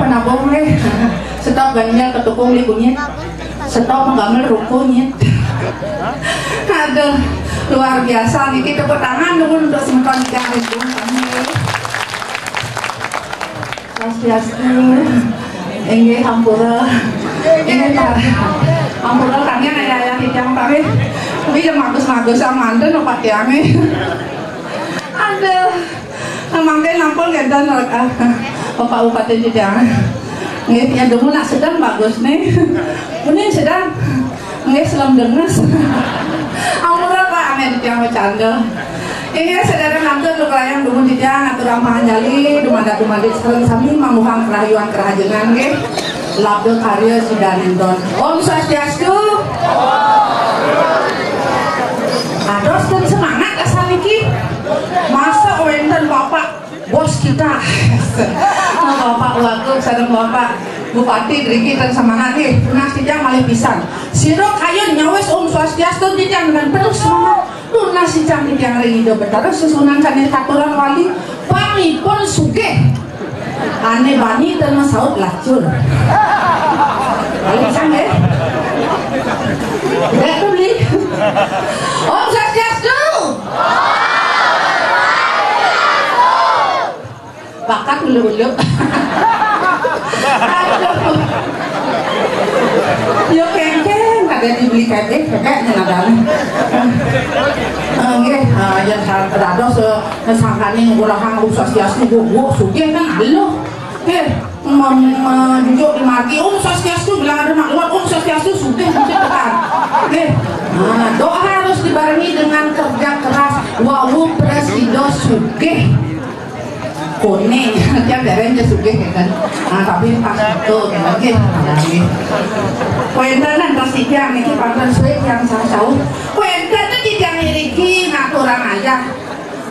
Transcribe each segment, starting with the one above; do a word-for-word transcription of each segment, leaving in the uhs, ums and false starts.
Penabung nih. Stop ganjel ketukung di kunyit. Stop menggamel ruku nyit. Aduh, luar biasa niki, tepuk tangan dulu untuk semeton tiang rindu kami. Swastiastu. Inggih, hampura. Inggih, Pak. Hampura kami ayah-ayah titiang kami. Tapi ya magus-magus manten Pak tiang. Aduh. Mangke nampun ngenten, ah, Bapak Bupati titiang. Nggih, ya dulu nak sedang bagus nih. Mending sedang. Nggih, selem denges. Ampura Pak, amin tiang bercanda. Inggih, sedherek lantur kelayang dumun titiang aturang panganjali, dumadak-dumadik sareng sami mambuhang kerahayuan kerahajengan nggih. Labda karya sidaning don. Om Swastiastu. Ados ten semangat asal niki. Masa wenten Bapak Bos kita. Bapak Wagub sareng Bapak Bupati driki ten semangat nggih. Nah, titiang malih pisan. Sira kayun nyawis Om Swastiastu titiang dengan penuh semangat. Tunas titiang titiang ring Ida Betara sesuunan sané katurang wali, pangipun sugih. Ané bani ten masaut lacur. Ayo pisan nggih. Nggih to beli. Om Swastiastu. Bakat ulu-ulu. Aduh. Yo kengkeng, ada dibeli kebek, kebek nih nadane. Eh, nggih, ah, yang sa-, dados, eh, sangkane ngurahang Om Swastiastu, guk, guk, sugih kan aluh. Nggih, mem-, menjujuk di margi, Om Swastiastu, bilang ada nak luar, Om Swastiastu, sugih, sugih tekan. Nggih. Nah, doa harus dibarengi dengan kerja keras, wau prasida sugih. Kuning, tiap daerah dia sugih ya kan. Nah, tapi pas betul ya, nggih, nggih. Kuwi enten nang pas tiang niki pancen suwe tiang sasau. Kuwi enten titiang ngriki ngaturang ayah.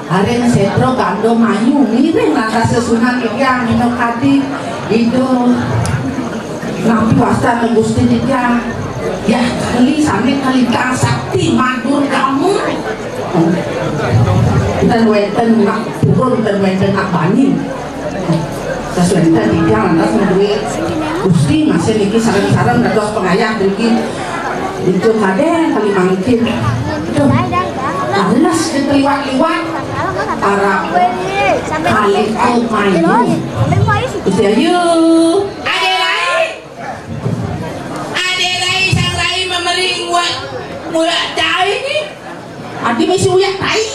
Areng Setra Ganda Mayu ngiring lantas sesuunan titiang minakadi Ida. Nampi wastan Gusti titiang. Ya, kali sami kali kang sakti madur kamu. Ten wenten nak turun, ten wenten nak bani. Terus wenten titiang lantas ngeduwe Gusti masih niki sareng-sareng dados pengayah niki. Itu kadang kali mangkin. Duh, males kita liwat-liwat. Para kali kau mayu. Gusti ayu. Ade rai. Ade rai sang rai memering buat mula tai ni. Adi misi uyak tai.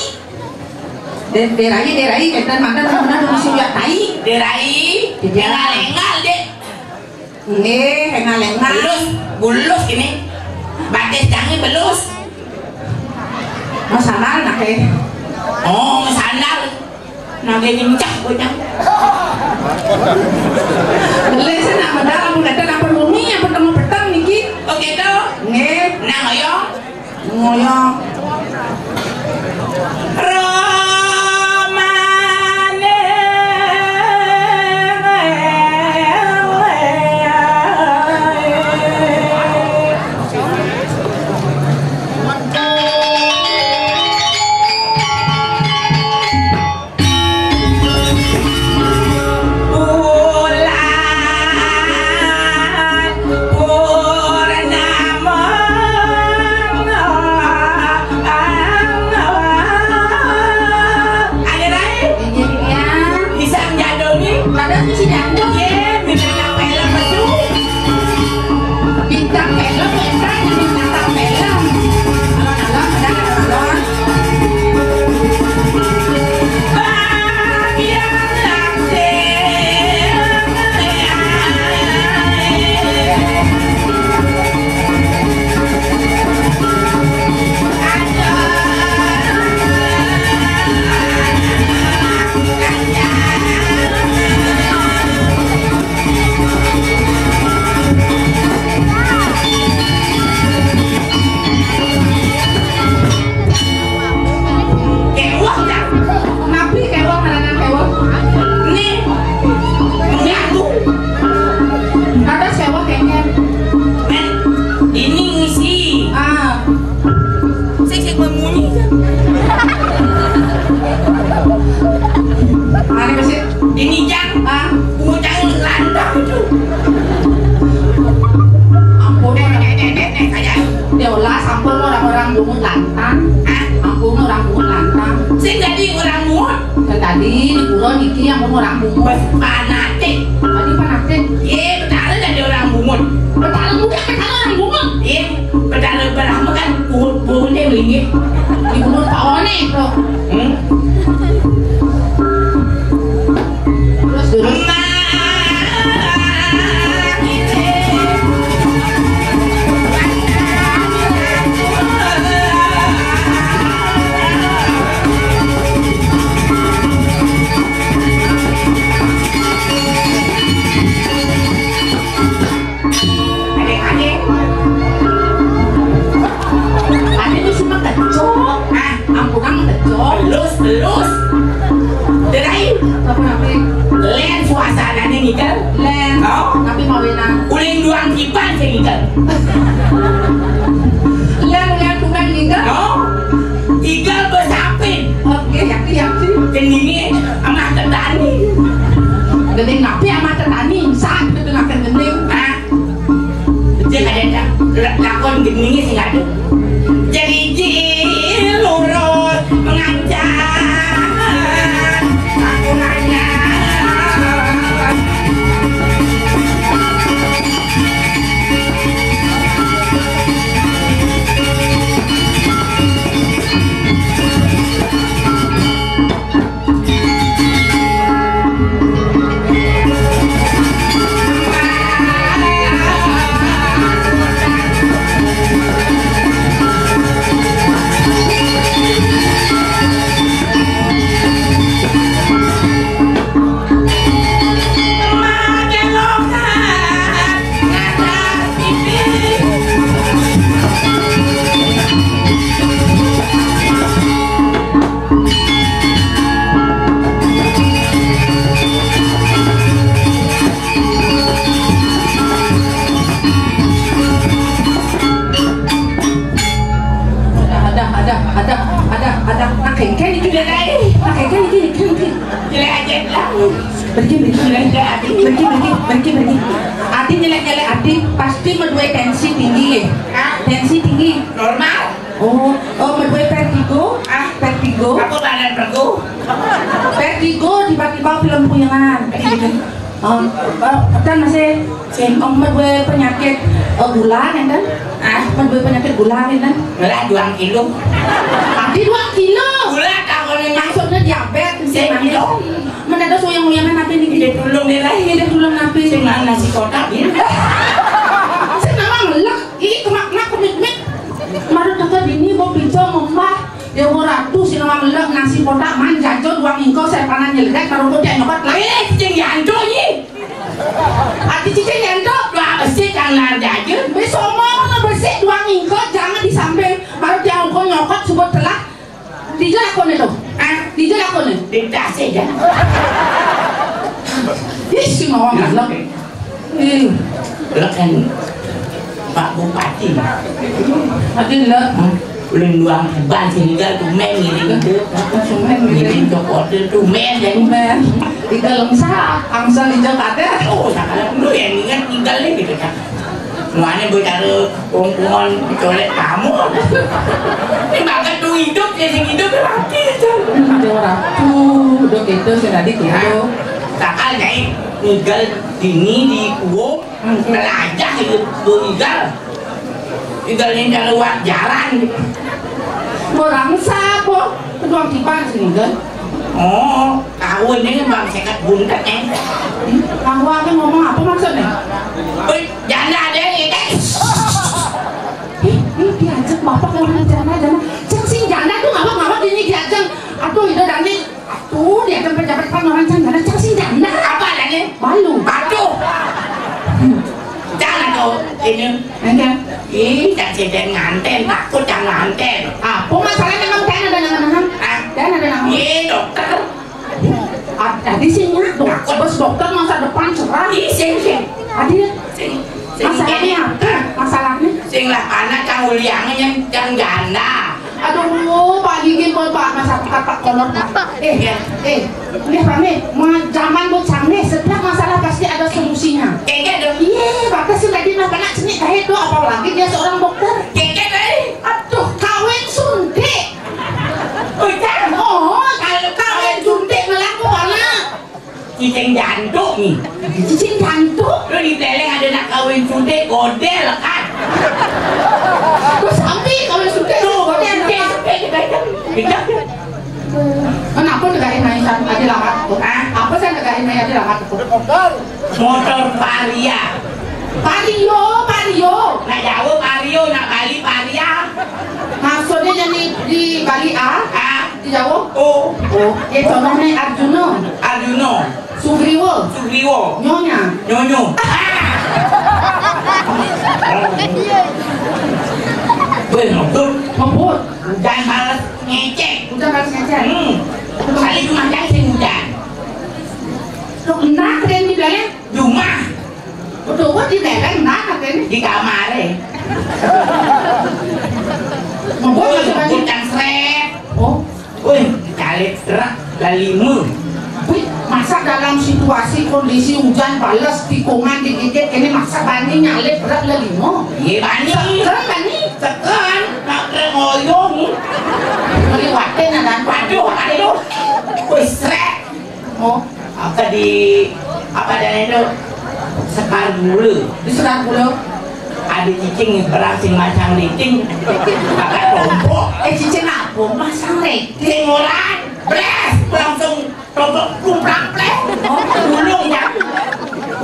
De, de rai, de rai, ketan mantan mantan misi uyak tai. De rai. Tidak. Engal-engal, Dek. Nggih, engal-engal. Belus, belus ini. Batis jangan belus. Masalah nak eh. Oh, sandal. Nage nincak bocah. Beli sih nak medal, aku kata lapor bumi yang pertama petang niki. Oh gitu. Nggih. Nah, ayo. Ngoyo. Romane. Lantang. Hah? Ampun, orang bungut lantang. Sing dadi orang bungut? Kan tadi di pura niki ampun orang bungut. Wes fanatik. Tadi fanatik. Ye, betara dadi orang bungut. Betara muda, betara orang bungut. Ye, betara berapa kan bungut-bungut dia melingit. Di bungut Pak One itu. Hmm? Terus, terus. Adik-adik. Adik tuh cuma kecok. Ah, ampunang mah kecok. Belus, belus. Derain. Apa, apa? Lén suasananya ngikel. Lén. Oh. Tapi mawinan. Uling duang kiban sing ngikel. Lén, lén bukan ngikel. Oh. Igal besapin. Oke, yakin, yakin. Gendingnya amah tetani. Gending napi amah tetani? Saat itu makan gending. Ah. Dia ada, ada lakon geningnya sing ada. Jadi jilurut mengancar akunannya. Ada, ada, ada, ada, ada, ada. Nah, kengkeng iki, kengkeng. Nah, kengkeng iki, kengkeng. Jelek aja lah. Pergi, pergi, pergi, pergi, pergi, pergi. Adi nyelek-nyelek Adi pasti madué tensi tinggi ya. Hah? Tensi tinggi. Normal. Oh, oh, madué vertigo. Ah. Vertigo. Apa badan pergu? Vertigo, tiba-tiba film puyangan. Oh, eh, kan masih sing, oh, madué penyakit, eh, gula, kan? Ah. Madué penyakit gula, kan? Gula dua kilo. Adi dua kilo. Gula tahun ini. Maksudnya diabetes, sing, mendadak suyang-suyangan apa nih? Ide tulung nih lah. Ide tulung apa? Sing mangan nasi kotak, ya. Sing nama melek. Ih, kemak-kemak, kemik-kemik. Marut teko dini, mau pinco, mau mbah. Dewa Ratu, sing nama melek, nasi kotak, man jajo, duang ingko, sepanan nyeledek, marut kotak nyokot, lah. Eh, cing yanto, nyi. Adi cicing yanto. Dua besi, kang nar jajo. Besok mau besi, duang ingko, jangan di samping. Marut yang ingko nyokot, sebut telah. Dija lakoné to? Hah? Dija lakoné? Di tasé ja. Ih, sing mawang elek. Ih. Elek kan Pak Bupati. Adi elek. Hah? Ulun duang ban sing ngigal tumén ngiring. Tumén ngiring. Ngiring cokot tumén jadi. Tumén. Igal lengsa, angsal ijo kadé. Oh, sakala dulu ya ingat ngigal nih gitu kan. Muané bocah kungkungan colek kamu. Ini banget tuh hidup, ya sing hidup ya mati aja. Ada ratu, udah gitu, sing tadi gitu. Sakal nyai ngigal dini di kuwung, melajah itu, tuh ngigal. Ngigal ini cara lewat jalan. Orang sapa? Ketua kipan sing ngigal. Oh, kawin ini bang seket buntet, eh. Kamu apa ngomong apa maksudnya? Wih, janda ada yang ini. Ih, ih, diajak bapak ngomong janda, janda. Cek sing janda tuh ngawak-ngawak ini diajak. Aduh, itu Dani. Aduh, diajak pejabat pan orang janda. Cek sing janda. Apa Dani? Balu. Aduh. Jangan tuh, ini. Enggak. Ih, cek sing nganten, takut jangan nganten. Apa masalahnya kamu tanya ada nama-nama? Ah. Dan ada nama? Ih, dokter. Ad-, adi sing nyak, dok-, bos dokter masa depan cerah. Ih, sing, sing. Adi, sing, sing. Masalahnya apa? Masalahnya? Sing lah, anak cang uliangnya yang, yang janda. Aduh, Pak Gigit, Pak, masa Pak, Pak Kolot, Pak. Eh, iya. Eh, ini Pak nih, ma-, zaman buat canggih, setiap masalah pasti ada solusinya. Kayaknya dong. Iya, Bapak sih tadi mah kena cenik kayak itu, apalagi dia seorang dokter. Kayaknya deh. Aduh, kawin Cicing cantuk. Lu di Pleleng ada nak kawin sudé, godél kan. Terus sampai kawin sudé, tuh, godél kan. Kita, kenapa negain main sana? Ada lamat tuh. Hah? Apa saya negain main ada lamat tuh? Motor Varia. Vario, Vario. Nak jauh Vario, nak Bali Varia. Maksudnya jadi di Bali ah? Ah. Di jauh? Oh. Oh. Ya contohnya Arjuna. Arjuna. Sugriwa. Sugriwa. Nyonya. Nyonyo. Ah. Weh, ngebut. Ngebut. Hujan balas ngecek. Hujan balas ngecek. Hmm. Kali rumah jang sing hujan. Tuh, enak deh di dalam. Di rumah. Betul, gua di dalam, enak deh. Di kamar, eh. Ngebut. Weh, masuk lagi. Ngebut yang seret. Oh. Wih, caleg gerak lalima. Wih, masa dalam situasi kondisi hujan bales tikungan digigit ini masa bani nyalip gerak lalima? Iya, bani. Seken bani. Seken, nak kena ngoyong. Ngeliwatin ada. Waduh, waduh. Wih, srek. Oh. Apa di, apa dan itu? Sekar gula. Di Sekar gula. Ada cicing berang sing masang rating. Maka tompok. Eh, cicing apa? Masang rating. Sing orang. Bres, langsung tompok kumprak plek. Oh, gulung ya.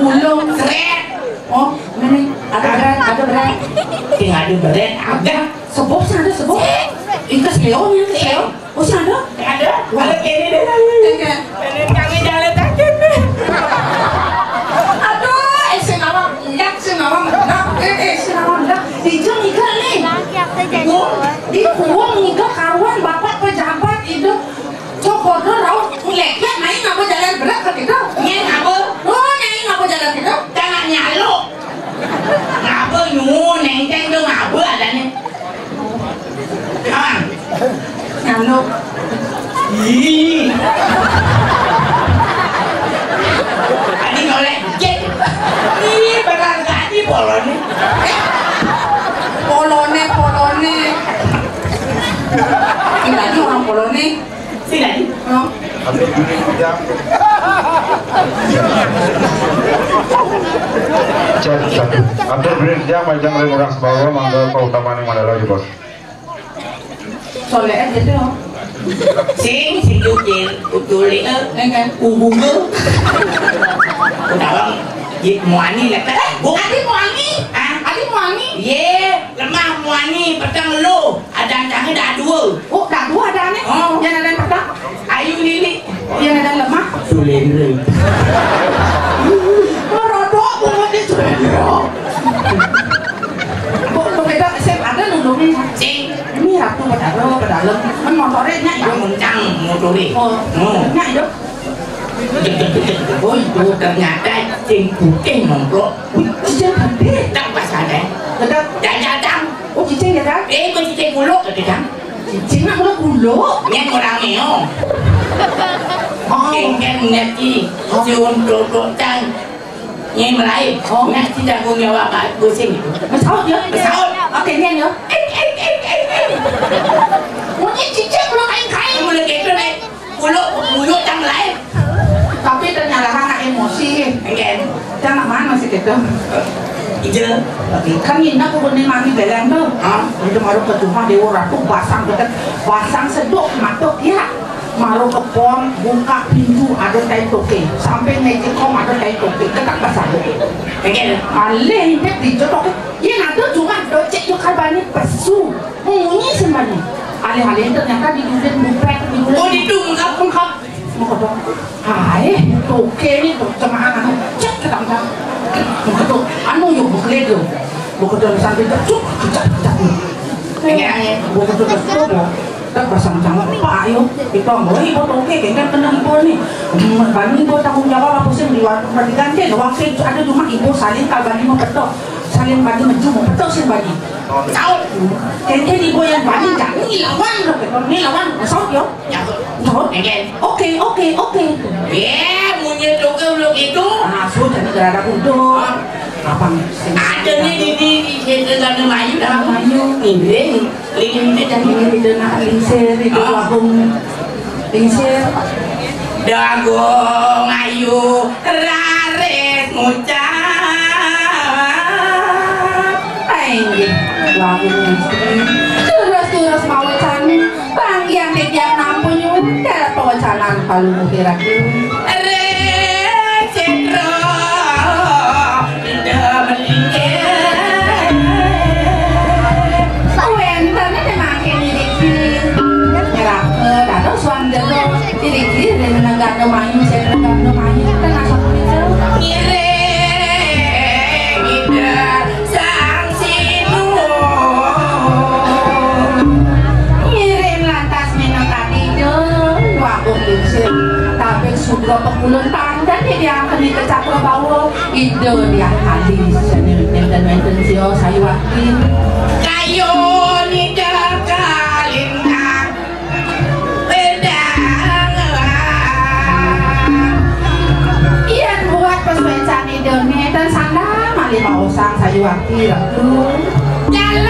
Gulung. Sret. Oh, ini ada berat, ada berat. Sing ada berat, ada. Sebab sih ada sebab. Ikas leon ya, ikas leon. Oh, sing ada? Sing ada. Kalau kene deh. Iya. Kene kami jalan sakit deh. Aduh, eh, sing awak, ndak, sing awak, ndak. Eh, eh, sing awak, ndak. Dijeng iga nih. Di kuwung iga karuan bapak pejabat itu. Coba dulu raut, ngeliat naik ngapa jalan berat ke kita? Nyai ngapa? Oh, nyai ngapa jalan kita? Jangan nyaluk. Ngapa nyuwun, nengkeng tuh ngapa adanya? Kawan. Nyaluk. Ih. Tadi nyolek dikit. Ih, benar tadi polone. Polone, polone. Ini tadi orang polone. Sing tadi. Oh. Cek, satu. Atur beri jam, majang ring orang sebawa, mangga keutamaan yang mana lagi, Bos? Soleh aja tuh. Sing, sing jukir, utuling, eh, kan? Ubung tuh. Dalam, ye, muani, lah, kan? Eh, Bu. Adi muani? Hah? Adi muani? Ye, lemah muani, peteng lu. Ada tangan dah dua. Oh, dah dua ada nih. Oh. Yang ada peteng? Ayu Lili. Yang ada lemah. Sulendra. Merodok bunga di Sulendra. Kok, kok beda S M A ada nundungin? Sing. Ini ratu pada lo, pada lo. Men motornya nyak ya. Mencang motornya. Oh. Oh. Nyak ya. Oh, itu ternyata cing putih nongkrong. Wih, cing putih. Tak pas ada. Tetap. Jangan datang. Oh, cicing ya, Kang? Eh, bukan cicing buluk, kata Kang. Cicing nak buluk-buluk? Nyet orang meo. Oh. Engken ngerti. Oh. Si untuk Tang. Nyai melayu. Oh. Nak si tanggung jawab apa? Pusing. Besaut ya? Besaut. Oke, nyen ya. Eh, eh, eh, eh, eh. Bunyi cicing buluk kain-kain. Kamu lagi itu, Nek. Buluk, buluk tang lain. Tapi ternyata anak emosi. Enggak. Kita nak mana sih kita? Ija. Oke, kan nginep aku nih mami beleng tuh. Hah? Itu baru ke rumah Dewa Ratu basang deket, basang sedok matuk ya. Maru ke pon, buka pintu, ada tai toke. Sampai ngejek kom, ada tai toke. Ketak basang. Enggak. Alih, ini dijotok. Iya, nah, tuh cuma docek juga bani pesu. Munyi sih bani. Alih-alih ternyata di dulen bupet, di dulen. Oh, di itu, mengkap, mengkap. Mau ke dong. Hai, toke ini tuh, jemaah anu. Cek ke dalam. Mau ke tuh, anu yuk, mau ke itu. Mau ke dalam sampai cuk, cak, cak. Iya, iya. Mau ke tuh, tuh, tuh. Tak pasang sama, Pak, ayo. Kita mau ibu toke, kita kena ibu nih. Bani ibu tanggung jawab apa sih di warung diganti? Waktu itu ada cuma ibu saling kalau bani mau petok. Saling bani maju, mau petok sih bani. Saut. Kenten ibu yang bani, jangan ni lawan lo, ni lawan. Saut yo. Saut. Again. Oke, oke, oke. Ya, munyi toke belum itu. Nah, saut jadi gerada kudo. Apa nih? Ada nih di, di, di, di, di, di, Mayu dah. Mayu. Ini. Lingin itu jangan. Ini kita nak lingsir, itu. Ah. Agung. Lingsir. Dagung ayu raris Ucap. Inggih, wangun istri. Terus-terus mawican. Panggihan titiang nampun nyuwun dalam pawacanan Palungguh Ratu. Ring Cetro Indah Melinggih. Wénten ing mangkin niki. Nyerahke dados wandela. Diri-diri ring negara mayu, sing negara mayu, ten asal punika. Ngiring Ida Sang Sinuwun. Ngiring lantas minangka Ida Wagung Lingsir. Tabing sugra pekulun pandan, Ida Angkeni Kecakrabawa. Ida Diah Kali, seni wénten-wénten sia sayuwakti. Kayun Ida Kalintang. Wedang. Yén buat pasuécan Ida nénten sandang malih maosang sayuwakti Ratu. Jalan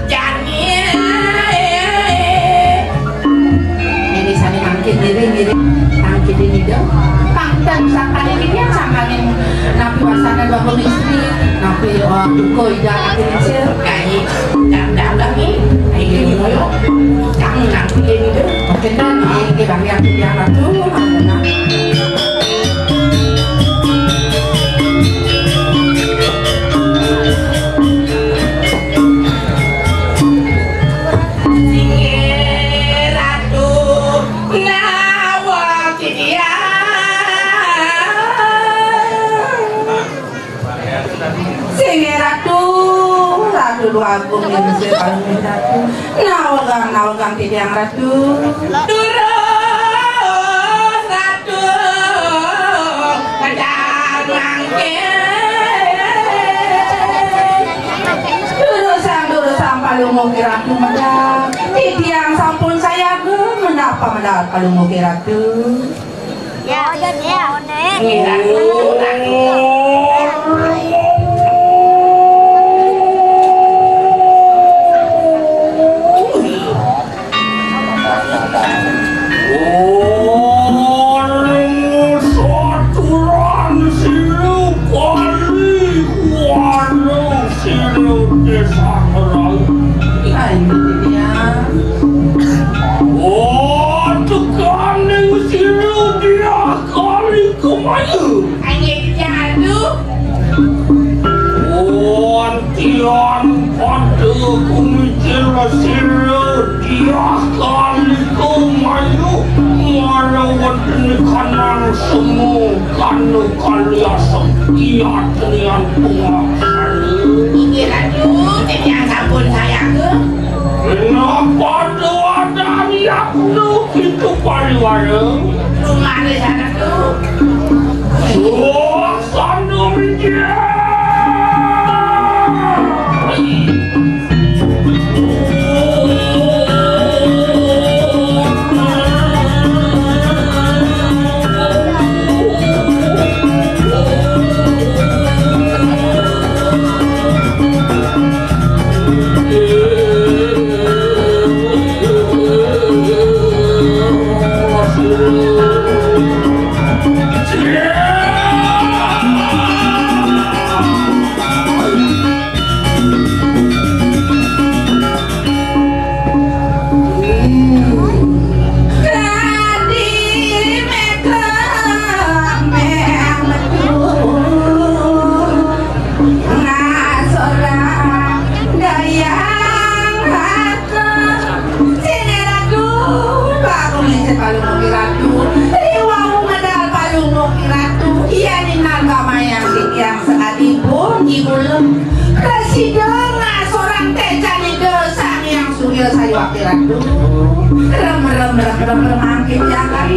jani. Ini sami mangkin diri, diri mangkin diri dong. Pangten sangkaning ini yang sangkaning napi wasana dua puluh istri, napi, eh, duko ida napi licin. Kai, dah, dah, dah, ni. Ai, ini moyo. Jangan, jangan, ini dong. Oke, dan, ini bagi aku yang satu, mana? Singgih Ratu nawang titiang. Singgih Ratu, Ratu Dwagung ing sir Palungguh Ratu. Nawegang, nawegang titiang Ratu. Durus Ratu ngedang mangkin. Durusang, durusang Palungguh Ratu medal. Titiang sampun sayaga, menapa medal Palungguh Ratu? Ya, ya. Nggih, Ratu. Anu saturan silu kali, anu silu desa Kerau. Hai, Diah. Oh, tekaning silu Diah kali kemaya. Hanya jadu. Wantian pada kumicil silu Diah kali kemaya. Mana wonten kanang semu kanu kali asem. Iya tenian pengaksana. Inggih Ratu, titiang sampun sayaga. Kenapa tuh ada yaknu itu pariwara? Rumah di sana tuh. Suasana bijak. Sini Ratu, Palungguh Ratu, riwau medal Palungguh Ratu, iya ningal kamayang titiang sekalipun, Ibu Lem. Prasida ngasorang tejan Ida Sang Hyang Surya sayuwakti Ratu. Rem, rem, rem, rem, rem, angkit jangan.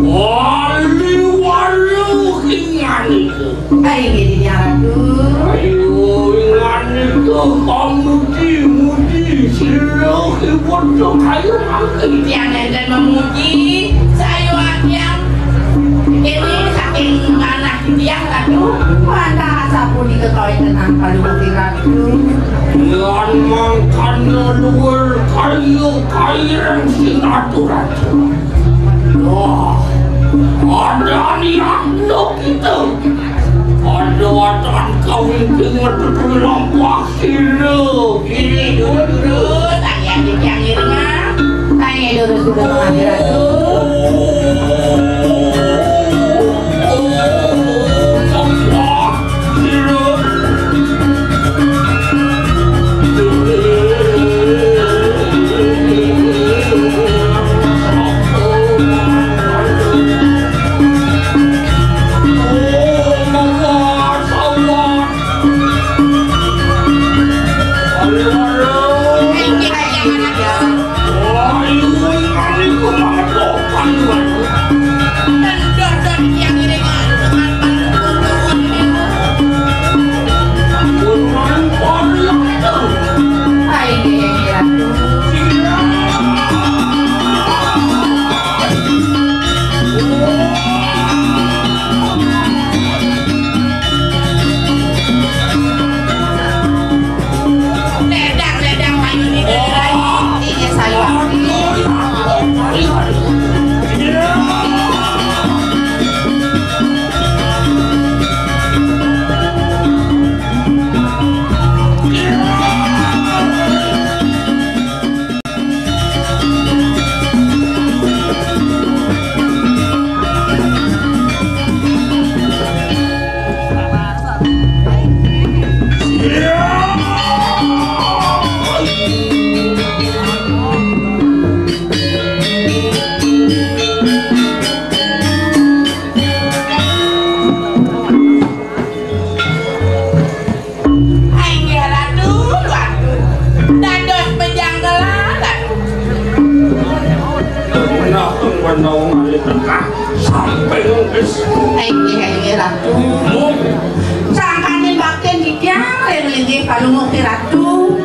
Wali walu ingan itu. Ai, nggih, Diah Ratu. Ayo, ingan itu kamu dimuji, sira ibu tuh ayo angkit. Yang enten memuji, sayuwakti ini saking manah Diah Ratu. Mantah sapunika kawéntenan Palungguh Ratu. Lan mangkana luwur kayu kaireng sinatu Ratu. Wah, ada niat lo kita. Ada watan kawin dengan terpulang pasir lo. Ini dulu, dulu, tanya di tiang ini, Mak. Tanya dulu, sudah mengambil. Inggih Ratu, Ratu. Dados pejanggelan, Ratu. Menah pun pandau malih tengah sampai nungkis. Inggih, inggih, Ratu. Sangkaning bakten titiang ring linggih Palungguh Ratu.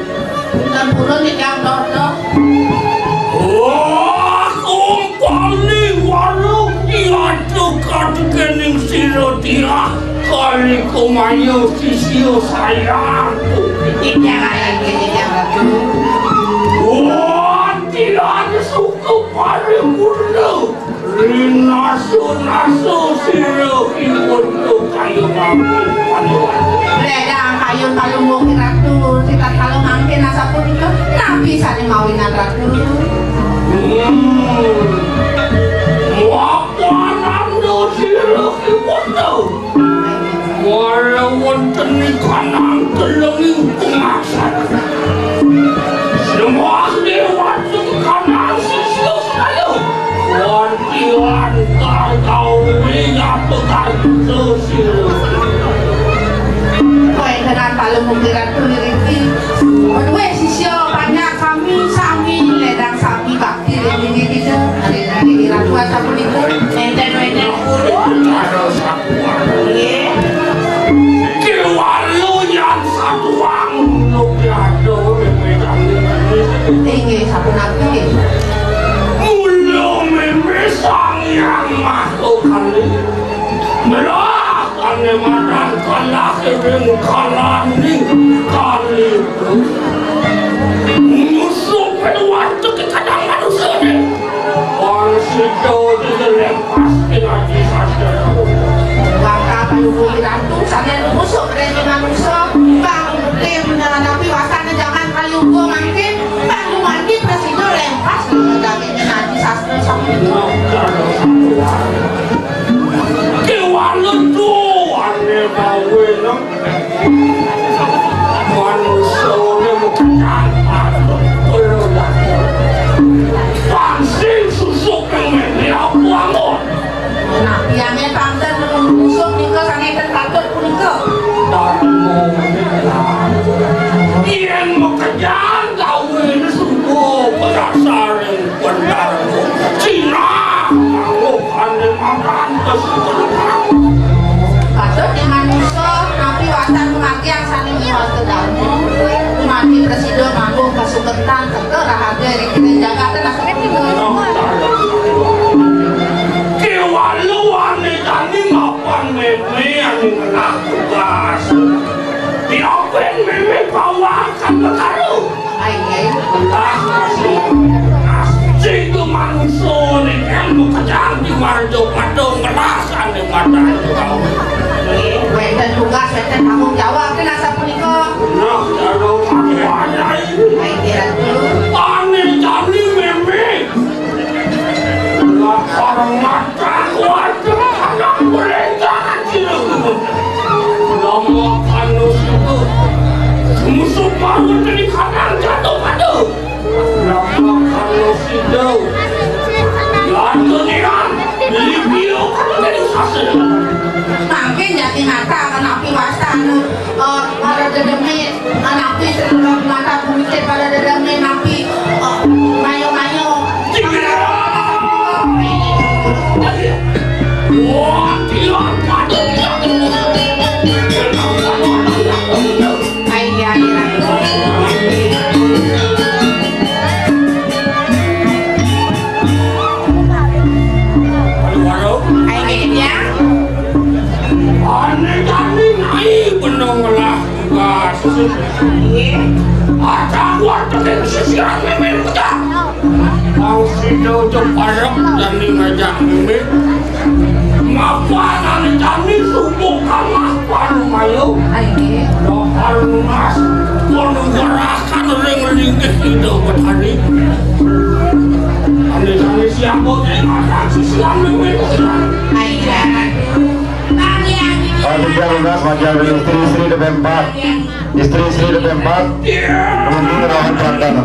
Sampun purun titiang doh-doh. Wah, umpami walu diaduk-adukening sira tiang kali kumaya sisya sayang. Titiang aran titiang Ratu. Wah, tiang suka paripurna. Rinasu-nasu sira ipun kayun mangkin. Ledang kayun Palungguh Ratu, sitatkala mangkin asapunika, napi sane mawinan Ratu? Hmm. Wapananda sira ipun. Wala wonten ikanang telenging kumasan. Sembah dewa ikanang sisya saya. Wantian kau kau minyak pekan sesir. Kowe dengan Palungguh Ratu niriki. Kowe sisya banyak kami sami ledang sami bakti ring diri kita. Ring diri Ratu asapunika. Enten wenten purun. Nggih. Kewalu yang satuang nupiado mimih kami. Inggih sapunapi? Mula mimih Sang Hyang Maha Kali. Melah kane madan kalah ring kalaning kali. Musuh pada waktu kekadang manusia ni. Bang sida dilepas ing adi sastra. Bakal Palungguh Ratu sane ngusuk rene manusa, bang tim nanapi wasana jaman Kaliuga mangkin, bang dumanti prasida lempas daging adi sastra sami. Kewala duane bawe nang Manusane mukejang patut kula lakon. Pangsing susuk ing mene apa angon? Nah, tiyangé pangden menungso nika sané ten patut punika. Yen mukejang gawéné sungguh penasaran. Bener. Cina. Mangguh ane makan kesukertan. Patut ing manusa, napi watan pengabdian sane miwah kedamu. Mati prasida mangguh kesukertan, teka rahaga ring jagat. Kewalu ane tani mapan meme ane ngenah tugas. Diapin meme bawakan betara. Ai, ai. Lah, sing Sore kan kejang di Marjo Padang ngelas ane mata itu kau. Wenten tugas, wenten tanggung jawab, kan asa punika. Nah, kalau aku ada ini. Baik, Ratu. Ane jani meme. Lah, orang mata kuat, anak mereka kecil. Lama kanus itu. Musuh baru dari kanan jatuh pada. Lama kanus itu. Jatuh niran. Libio kamu dari hasil. Mangkin jati mata kanapi wasta anu, eh, para dedemit, kanapi seluruh mata bumi para dedemit, napi, eh, mayo-mayo. Ayo, ya. Ane jani nai benong lah. Gas. Ada kuat dengan sisiran memen pecah. Ang sido jeng parek jani ngajak meme. Mapan ane jani subuh kamah panumayo. Ayo. Dokar lunas. Kono gerakan ring linggih sido petani. Ane jani siapa jeng ngajak sisiran memen pecah. Ayo. Panitia lunas, wajah istri-istri depempat. Istri-istri depempat. Nunggu rawan pangkana.